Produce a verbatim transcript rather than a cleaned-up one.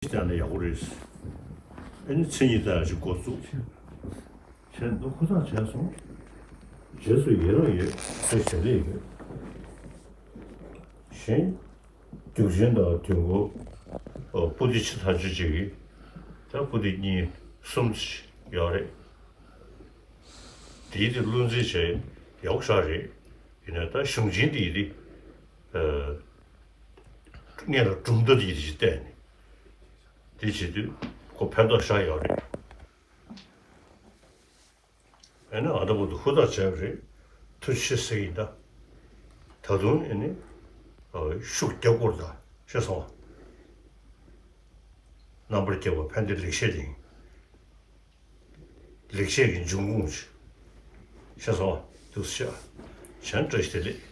བྱས་ན་ཡག་པོ་རེད། ཨ་ནི་མཚན་ཉིད་ལྟ་ཡག་ཅིག་འགོ་བཙུགས། བྱས་ན་ཁོ་ཐག་བྱས་སོང་། རྗེས་སུ་ཡི་རང་ཡོད་ཟེར་བྱས་ལེ་ཡོད། གཞན། རྒྱུག་ཆེན་དང་དུས་འཁོར། པོ་ཏི་ཆེ་ཐག་ཆོད་ཅིག་གིས། ད་པོ་ཏི་གཉིས་གསུམ་ཡོད་རེད། དེའི་དེ་བློ་འཛིན་བྱས་ཡག་ཤག་རེད། ཡིན་ན་ད་གཞུང་ཆེན་དེའི་དེ། སྔོན་ལ་གྲུབ་མཐའ་དེའི་དེ་ཞིག་བལྟས་ནས། དེ་བྱེད་དུས་ཁོ་ཕན་ཐོགས་ཤག་ཡོད་རེད། ཨ་ནི་ཨ་ད་བར་དུ་ཧུར་ཐག་བྱས་པ་རེད། ཐུགས་རྗེ་ཆེ་ཟེར་གྱི་ཡིན་ད། ད་དུང་ཨ་ནི། ཤུགས་རྒྱབ་དགོས་རེད་ད། ཤེས་སོང་ང་། རྣམ་པར་རྒྱལ་བ་ཕན་བདེ་ལེགས་བཤད་དེ་ཡིན། ལེགས་བཤད་ཀྱི་འབྱུང་ཁུངས་ཤིག་ཤེས་སོང་ང་། ཐུགས་རྗེ་ཆེ། གཞན་བཀྲ་ཤིས་བདེ་ལེགས།